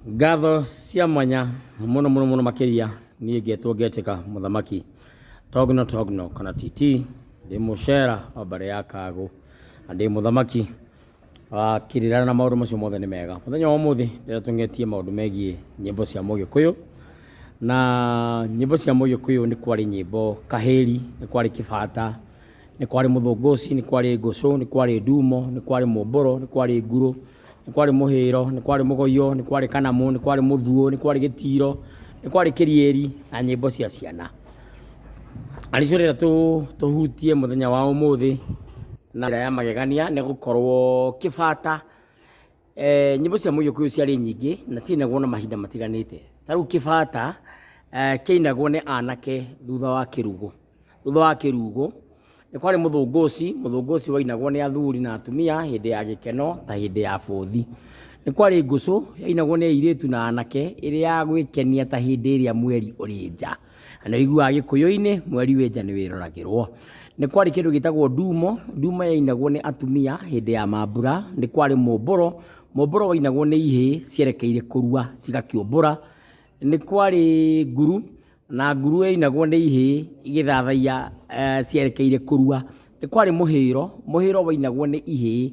Ngatho cia mwanya mũno mũno mũno makĩria niĩ ngetwo ngetĩka mũthamaki Togno Togno kana TT, ndĩ mũcera wa mbarĩ ya Kagũ na ndĩ mũthamaki wa kĩrĩra na maũndũ macio mothe nĩ mega. Mũthenya wa ũmũthĩ ndĩrenda tũng'etie maũndũ megiĩ nyĩmbo cia mũgĩkũyũ, na nyĩmbo cia mũgĩkũyũ nĩ kwarĩ nyĩmbo kahĩri, nĩ kwarĩ kĩbata, nĩ kwarĩ mũthũngũci, nĩ kwarĩ ngũcũ, nĩ kwarĩ ndumo, nĩ kwarĩ mũmbũro, nĩ kwarĩ ngurũ, nĩ kwarĩ mũhĩro, nĩ kwarĩ mũgoiyo, nĩ kwarĩ kanamũ, nĩ kwarĩ mũthuũ, nĩ kwarĩ gĩtiro, nĩ kwarĩ kĩriĩri na nyĩmbo cia ciana. Na nĩcio ndĩrenda tũhutie mũthenya wa ũmũthĩ na njĩra ya magegania nĩ gũkorwo kĩbata, nyĩmbo cia mũgĩkũyũ ciarĩ nyingĩ na ciainagwo na mahinda matiganĩte. Ta rĩu kĩbata kĩainagwo nĩ anake thutha wa kĩrugo. Thutha wa kĩrugo, nĩ kwarĩ mũthũngũci, mũthũngũci wainagwo nĩ athuri na atumia hĩndĩ ya gĩkeno ta hĩndĩ ya bũthi. Nĩ kwarĩ ngũcũ yainagwo nĩ airĩtu na anake ĩrĩ ya gwĩkenia ta hĩndĩ ĩrĩa mweri ũrĩ nja. Na nĩ ũiguaga gĩkũyũ-inĩ mweri wĩ nja nĩ wĩroragĩrwo. Nĩ kwarĩ kĩndũ gĩtagwo ndumo, ndumo yainagwo nĩ atumia hĩndĩ ya mambura. Nĩ kwarĩ mũmbũro, mũmbũro wainagwo nĩ ihĩĩ cierekeire kũrua cigakĩũmbũra. Nĩ kwarĩ nguru, na nguru yainagwo nĩ ihĩĩ igĩthathaiya cierekeire kũrua. Nĩ kwarĩ mũhĩro, mũhĩro wainagwo nĩ ihĩĩ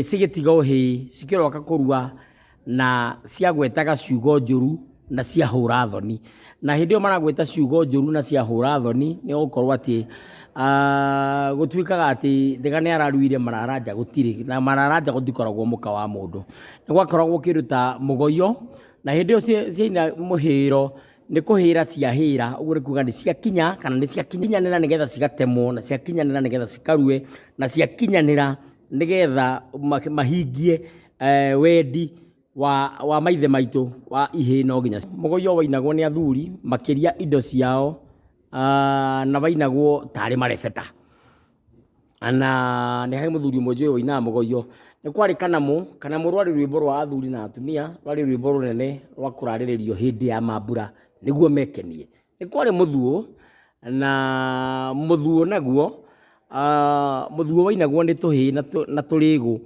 cigĩtiga ũhĩĩ cikĩroka kũrua na ciagwetaga ciugo njũru na cia hũra thoni. Na hĩndĩ ĩyo maragweta ciugo njũru na cia hũra thoni nĩ gũkorwo atĩ gũtuĩkaga atĩ thiga nĩ araruire marara nja gũtirĩ, na marara nja gũtikoragwo mũka wa mũndũ. Nĩ gwakoragwo kĩndũ ta mũgoiyo, na hĩndĩ ĩyo ciaina mũhĩro nĩ kũhĩra ciahĩra, ũguo nĩ kuga nĩ ciakinya kana nĩ ciakinyanĩra nĩgetha cigatemwo, na ciakinyanĩra nĩgetha cikarue, na ciakinyanĩra nĩgetha mahingie wendi wa maithe maitũ wa ihĩĩ no nginya. Mũgoiyo wainagwo nĩ athuri makĩria indo ciao na wainagwo tarĩ marebeta. Na nĩ harĩ mũthuri ũmwe njũĩ wainaga mũgoiyo. Nĩ kwarĩ kanamũ, kanamũ rwarĩ rwĩmbo rwa athuri na atumia, rwarĩ rwĩmbo rũnene rwa kũrarĩrĩrio hĩndĩ ya mambura nĩguo mekenie. Nĩ kwarĩ mũthuũ, na mũthuũ naguo, mũthuũ wainagwo nĩ tũhĩĩ na tũrĩgũ.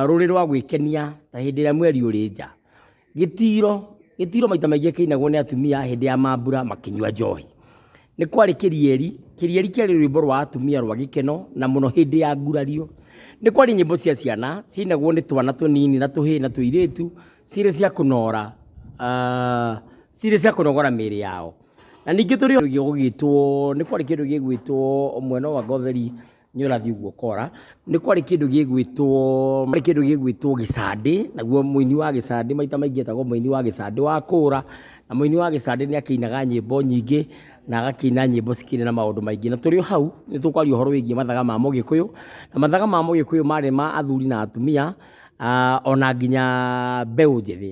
Rũrĩ rwa gwĩkenia ta hĩndĩ ĩrĩa mweri ũrĩ nja. Gĩtiro, gĩtiro maita maingĩ kĩinagwo nĩ atumia hĩndĩ ya mambura makĩnyua njohi. Nĩ kwarĩ kĩrieri, kĩrieri kĩarĩ rwĩmbo rwa atumia rwa gĩkeno na mũno hĩndĩ ya ngurario. Nĩ kwarĩ nyĩmbo cia ciana ciainagwo nĩ twana tũnini na tũhĩĩ na tũirĩtu cirĩ cia kũnora, cirĩ cia kũnogora mĩĩrĩ yao. Na ningĩ tũrĩ gũgĩtwo, nĩ kwarĩ kĩndũ gĩgwĩtwo mwena wa Ngotheri nĩ ũrathiĩ ũguo ũkora, nĩ kwarĩ kĩndũ gĩgwĩtwo, kwarĩ kĩndũ gĩgwĩtwo gĩcandĩ, naguo mũini wa gĩcandĩ maita maingĩ etagwo mũini wa gĩcandĩ wa kũra, na mũini wa gĩcandĩ nĩ akĩinaga nyĩmbo nyingĩ, na agakĩina nyĩmbo cikĩrĩ na maũndũ maingĩ. Na tũrĩ o hau, nĩ tũkwaria ũhoro wĩgiĩ mathaga ma mũgĩkũyũ, na mathaga ma mũgĩkũyũ marĩ ma athuri na atumia, ona nginya mbeũ njĩthĩ.